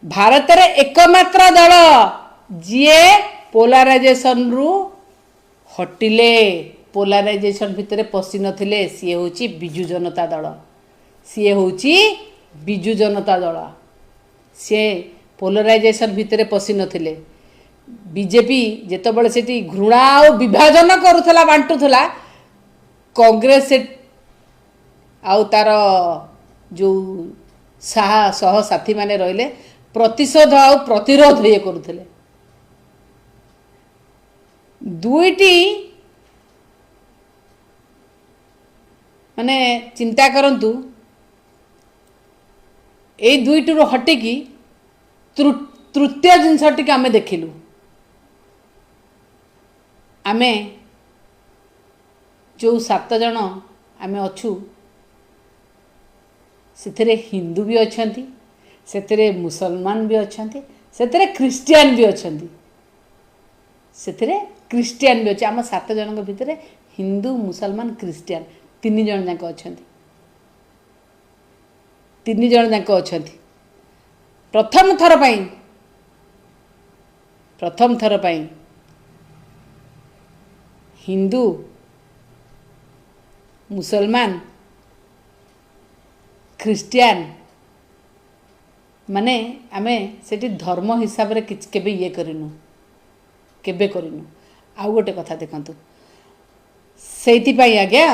ଭାରତରେ ଏକମାତ୍ର ଦଳ ଯିଏ ପୋଲାରାଇଜେସନରୁ ହଟିଲେ, ପୋଲାରାଇଜେସନ ଭିତରେ ପଶି ନଥିଲେ, ସିଏ ହେଉଛି ବିଜୁ ଜନତା ଦଳ। ସିଏ ହେଉଛି ବିଜୁ ଜନତା ଦଳ। ସିଏ ପୋଲାରାଇଜେସନ ଭିତରେ ପଶି ନଥିଲେ। ବିଜେପି ଯେତେବେଳେ ସେଠି ଘୃଣା ଆଉ ବିଭାଜନ କରୁଥିଲା, ବାଣ୍ଟୁଥିଲା, କଂଗ୍ରେସ ଆଉ ତାର ଯେଉଁ ସହ ସାଥୀମାନେ ରହିଲେ, ପ୍ରତିଶୋଧ ଆଉ ପ୍ରତିରୋଧ ଇଏ କରୁଥିଲେ। ଦୁଇଟି ମାନେ ଚିନ୍ତା କରନ୍ତୁ, ଏଇ ଦୁଇଟିରୁ ହଟିକି ତୃତୀୟ ଜିନିଷଟିକୁ ଆମେ ଦେଖିଲୁ। ଆମେ ଯେଉଁ 7 ଜଣ ଆମେ ଅଛୁ, ସେଥିରେ ହିନ୍ଦୁ ବି ଅଛନ୍ତି, ସେଥିରେ ମୁସଲମାନ ବି ଅଛନ୍ତି, ସେଥିରେ ଖ୍ରୀଷ୍ଟିଆନ ବି ଅଛନ୍ତି, ସେଥିରେ ଖ୍ରୀଷ୍ଟିଆନ ବି ଅଛି। ଆମ 7 ଜଣଙ୍କ ଭିତରେ ହିନ୍ଦୁ, ମୁସଲମାନ, ଖ୍ରୀଷ୍ଟିଆନ 3 ଜଣ ଯାକ ଅଛନ୍ତି, 3 ଜଣ ଯାକ ଅଛନ୍ତି। ପ୍ରଥମ ଥର ପାଇଁ, ପ୍ରଥମ ଥର ପାଇଁ ହିନ୍ଦୁ, ମୁସଲମାନ, ଖ୍ରୀଷ୍ଟିଆନ ମାନେ ଆମେ ସେଠି ଧର୍ମ ହିସାବରେ କିଛି କେବେ ଇଏ କରିନୁ, କେବେ କରିନୁ। ଆଉ ଗୋଟେ କଥା ଦେଖନ୍ତୁ, ସେଇଥିପାଇଁ ଆଜ୍ଞା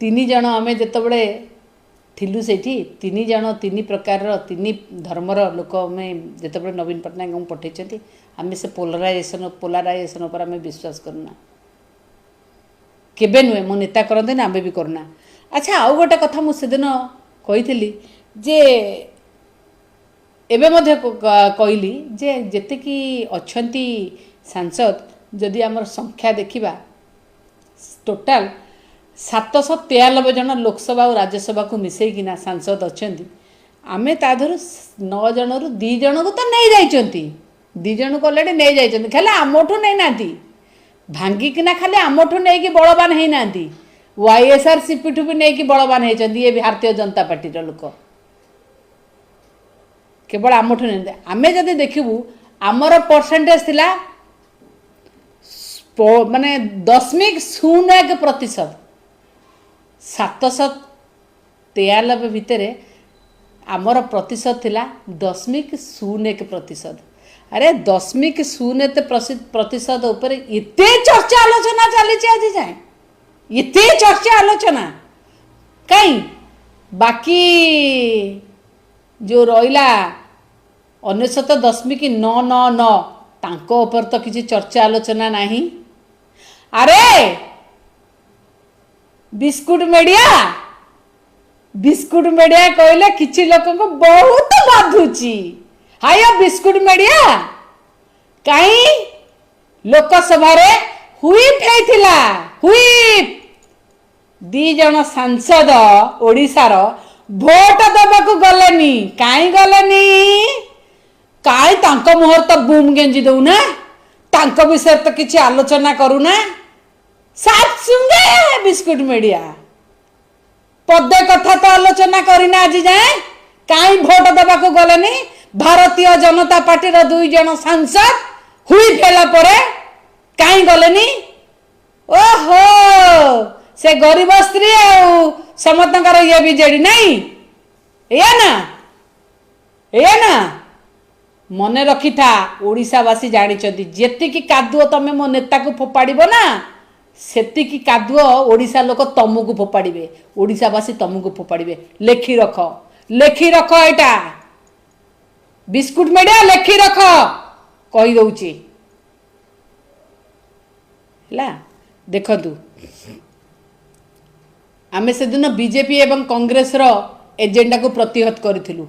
3 ଜଣ ଆମେ ଯେତେବେଳେ ଥିଲୁ ସେଇଠି, 3 ଜଣ 3 ପ୍ରକାରର 3 ଧର୍ମର ଲୋକ ଆମେ ଯେତେବେଳେ ନବୀନ ପଟ୍ଟନାୟକଙ୍କୁ ପଠେଇଛନ୍ତି, ଆମେ ସେ ପୋଲାରାଇଜେସନ ଉପରେ ଆମେ ବିଶ୍ୱାସ କରୁନା, କେବେ ନୁହେଁ। ମୋ ନେତା କରନ୍ତିନି, ଆମେ ବି କରୁନା। ଆଚ୍ଛା, ଆଉ ଗୋଟେ କଥା ମୁଁ ସେଦିନ କହିଥିଲି ଯେ ଏବେ ମଧ୍ୟ କହିଲି ଯେ ଯେତିକି ଅଛନ୍ତି ସାଂସଦ, ଯଦି ଆମର ସଂଖ୍ୟା ଦେଖିବା ଟୋଟାଲ 793 ଜଣ ଲୋକସଭା ଆଉ ରାଜ୍ୟସଭାକୁ ମିଶେଇକିନା ସାଂସଦ ଅଛନ୍ତି। ଆମେ ତା ଦେହରୁ 9 ଜଣରୁ 2 ଜଣକୁ ତ ନେଇଯାଇଛନ୍ତି, 2 ଜଣକୁ ଅଲରେଡ଼ି ନେଇଯାଇଛନ୍ତି, ଖାଲି ଆମଠୁ ନେଇନାହାନ୍ତି, ଭାଙ୍ଗିକିନା ଖାଲି ଆମଠୁ ନେଇକି ବଳବାନ ହେଇନାହାନ୍ତି, YSRCPଠୁ ବି ନେଇକି ବଳବାନ ହେଇଛନ୍ତି। ଇଏ ଭାରତୀୟ ଜନତା ପାର୍ଟିର ଲୋକ, କେବଳ ଆମଠୁ ନେଇନାହାନ୍ତି। ଆମେ ଯଦି ଦେଖିବୁ ଆମର ପରସେଣ୍ଟେଜ ଥିଲା ମାନେ 0.01%, 793 ଭିତରେ ଆମର ପ୍ରତିଶତ ଥିଲା 0.01%। ଆରେ 0.01% ଉପରେ ଏତେ ଚର୍ଚ୍ଚା ଆଲୋଚନା ଚାଲିଛି ଆଜି ଯାଏଁ, ଏତେ ଚର୍ଚ୍ଚା ଆଲୋଚନା କାଇଁ? ବାକି ଯେଉଁ ରହିଲା 99.999, ତାଙ୍କ ଉପରେ ତ କିଛି ଚର୍ଚ୍ଚା ଆଲୋଚନା ନାହିଁ। ଆରେ ବିସ୍କୁଟ ମେଡ଼ିଆ, ବିସ୍କୁଟ ମେଡ଼ିଆ କହିଲେ କିଛି ଲୋକଙ୍କୁ ବହୁତ ବାଧୁଛି। ହାୟ ବିସ୍କୁଟ ମେଡ଼ିଆ, କାଇଁ ଲୋକସଭାରେ ହୁଇପ୍ ହେଇଥିଲା, ହୁଇପ୍ 2 ଜଣ ସାଂସଦ ଓଡ଼ିଶାର ଭୋଟ ଦେବାକୁ ଗଲେନି। କାଇଁ ଗଲେନି? କାଇଁ ତାଙ୍କ ମୁହଁରେ ତ ବୁମ୍ ଗେଞ୍ଜି ଦଉନା, ତାଙ୍କ ବିଷୟରେ ତ କିଛି ଆଲୋଚନା କରୁନା। ସାତ ସୁଙ୍ଗେ ବିସ୍କୁଟ ମିଡ଼ିଆ ପଦେ କଥା ତ ଆଲୋଚନା କରିନା ଆଜି ଯାଏଁ। କାଇଁ ଭୋଟ ଦେବାକୁ ଗଲେନି? ଭାରତୀୟ ଜନତା ପାର୍ଟିର 2 ଜଣ ସାଂସଦ ହୁଇପ୍ ହେଲା ପରେ କାଇଁ ଗଲେନି? ଓହୋ, ସେ ଗରିବ ସ୍ତ୍ରୀ ଆଉ ସମସ୍ତଙ୍କର ଇଏ ବିଜେଡି ନାଇଁ, ଏଇଆ ନା, ଏଇଆ ନା? ମନେ ରଖିଥା, ଓଡ଼ିଶାବାସୀ ଜାଣିଛନ୍ତି, ଯେତିକି କାଦୁଅ ତମେ ମୋ ନେତାକୁ ଫୋପାଡ଼ିବ ନା, ସେତିକି କାଦୁଅ ଓଡ଼ିଶା ଲୋକ ତମକୁ ଫୋପାଡ଼ିବେ, ଓଡ଼ିଶାବାସୀ ତମକୁ ଫୋପାଡ଼ିବେ। ଲେଖି ରଖ, ଲେଖି ରଖ, ଏଇଟା ବିସ୍କୁଟ ମିଡ଼ିଆ ଲେଖି ରଖ, କହିଦେଉଛି ହେଲା। ଦେଖନ୍ତୁ, ଆମେ ସେଦିନ ବିଜେପି ଏବଂ କଂଗ୍ରେସର ଏଜେଣ୍ଡାକୁ ପ୍ରତିହତ କରିଥିଲୁ।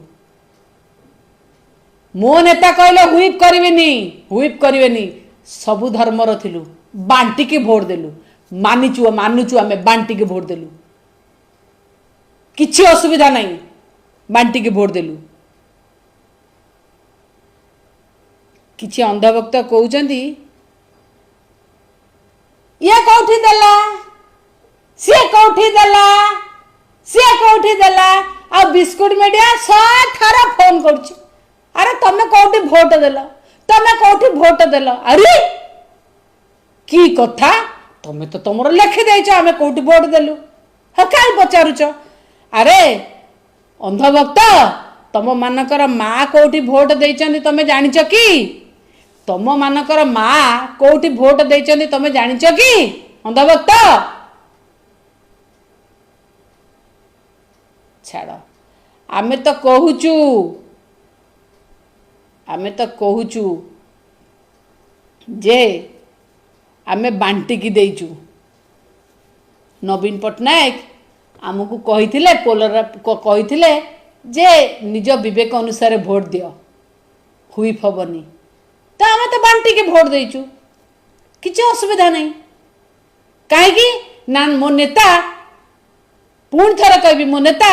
ମୋ ନେତା କହିଲେ ହୁଇପ୍ କରିବେନି, ହୁଇପ୍ କରିବେନି। ସବୁ ଧର୍ମର ଥିଲୁ, ବାଣ୍ଟିକି ଭୋଟ ଦେଲୁ, ମାନିଛୁ ମାନୁଛୁ ଆମେ, ବାଣ୍ଟିକି ଭୋଟ ଦେଲୁ, କିଛି ଅସୁବିଧା ନାହିଁ, ବାଣ୍ଟିକି ଭୋଟ ଦେଲୁ। କିଛି ଅନ୍ଧଭକ୍ତ କହୁଛନ୍ତି ଇଏ କୋଉଠି ଦେଲା, ସିଏ କୋଉଠି ଦେଲା, ସିଏ କୋଉଠି ଦେଲା। ଆଉ ବିସ୍କୁଟ ମିଡ଼ିଆ 100 ଥର ଫୋନ କରୁଛି, ଆରେ ତମେ କୋଉଠି ଭୋଟ ଦେଲ, ତମେ କୋଉଠି ଭୋଟ ଦେଲ? ଆରେ କି କଥା, ତମେ ତ ତମର ଲେଖିଦେଇଛ ଆମେ କୋଉଠି ଭୋଟ ଦେଲୁ, ହଁ କାହିଁ ପଚାରୁଛ? ଆରେ ଅନ୍ଧଭକ୍ତ, ତମ ମାନଙ୍କର ମା କୋଉଠି ଭୋଟ ଦେଇଛନ୍ତି ତମେ ଜାଣିଛ କି? ତମ ମାନଙ୍କର ମା କୋଉଠି ଭୋଟ ଦେଇଛନ୍ତି ତମେ ଜାଣିଛ କି ଅନ୍ଧଭକ୍ତ? ଛାଡ଼, ଆମେ ତ କହୁଛୁ, ଆମେ ତ କହୁଛୁ ଯେ ଆମେ ବାଣ୍ଟିକି ଦେଇଛୁ। ନବୀନ ପଟ୍ଟନାୟକ ଆମକୁ କହିଥିଲେ, ପୋଲର କହିଥିଲେ ଯେ ନିଜ ବିବେକ ଅନୁସାରେ ଭୋଟ ଦିଅ, ହୁଇପ୍ ହବନି। ତ ଆମେ ତ ବାଣ୍ଟିକି ଭୋଟ ଦେଇଛୁ, କିଛି ଅସୁବିଧା ନାହିଁ। କାହିଁକି ନା ମୋ ନେତା, ପୁଣି ଥରେ କହିବି, ମୋ ନେତା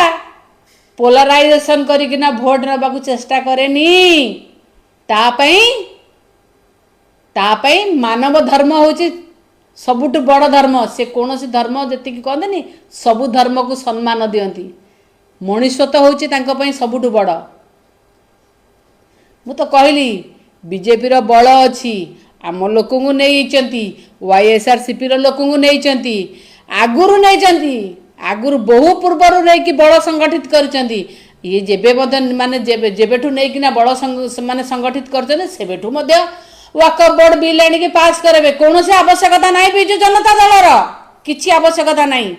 ପୋଲାରାଇଜେସନ କରିକିନା ଭୋଟ ନେବାକୁ ଚେଷ୍ଟା କରେନି। ତା ପାଇଁ ମାନବ ଧର୍ମ ହେଉଛି ସବୁଠୁ ବଡ଼ ଧର୍ମ। ସେ କୌଣସି ଧର୍ମ ଯେତିକି କହନ୍ତିନି, ସବୁ ଧର୍ମକୁ ସମ୍ମାନ ଦିଅନ୍ତି। ମଣିଷତ୍ୱ ହେଉଛି ତାଙ୍କ ପାଇଁ ସବୁଠୁ ବଡ଼। ମୁଁ ତ କହିଲି ବିଜେପିର ବଳ ଅଛି, ଆମ ଲୋକଙ୍କୁ ନେଇଛନ୍ତି, ୱାଇଏସ୍ଆରସିପିର ଲୋକଙ୍କୁ ନେଇଛନ୍ତି, ଆଗରୁ ନେଇଛନ୍ତି, ଆଗରୁ ବହୁ ପୂର୍ବରୁ ନେଇକି ବଳ ସଂଗଠିତ କରିଛନ୍ତି। ଇଏ ଯେବେ ମଧ୍ୟ ମାନେ ଯେବେ ଯେବେଠୁ ନେଇକିନା ବଳ ମାନେ ସଂଗଠିତ କରିଛନ୍ତି, ସେବେଠୁ ମଧ୍ୟ ୱାକଫ ବୋର୍ଡ ବିଲ୍ ଆଣିକି ପାସ୍ କରାଇବେ। କୌଣସି ଆବଶ୍ୟକତା ନାହିଁ ବିଜୁ ଜନତା ଦଳର, କିଛି ଆବଶ୍ୟକତା ନାହିଁ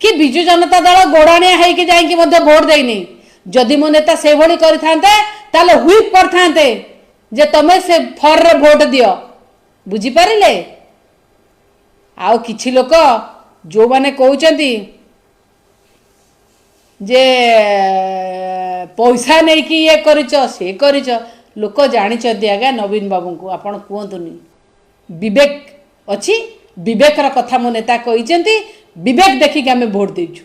କି ବିଜୁ ଜନତା ଦଳ ଗୋଡ଼ାଣିଆ ହେଇକି ଯାଇକି ମଧ୍ୟ ଭୋଟ ଦେଇନି। ଯଦି ମୋ ନେତା ସେଇଭଳି କରିଥାନ୍ତେ, ତାହେଲେ ହ୍ୱିପ୍ କରିଥାନ୍ତେ ଯେ ତମେ ସେ ଫରରେ ଭୋଟ ଦିଅ। ବୁଝିପାରିଲେ? ଆଉ କିଛି ଲୋକ ଯେଉଁମାନେ କହୁଛନ୍ତି ଯେ ପଇସା ନେଇକି ଇଏ କରିଛ ସେ କରିଛ, ଲୋକ ଜାଣିଛନ୍ତି ଆଜ୍ଞା ନବୀନ ବାବୁଙ୍କୁ। ଆପଣ କୁହନ୍ତୁନି, ବିବେକ ଅଛି, ବିବେକର କଥା ମୋ ନେତା କହିଛନ୍ତି, ବିବେକ ଦେଖିକି ଆମେ ଭୋଟ ଦେଇଛୁ।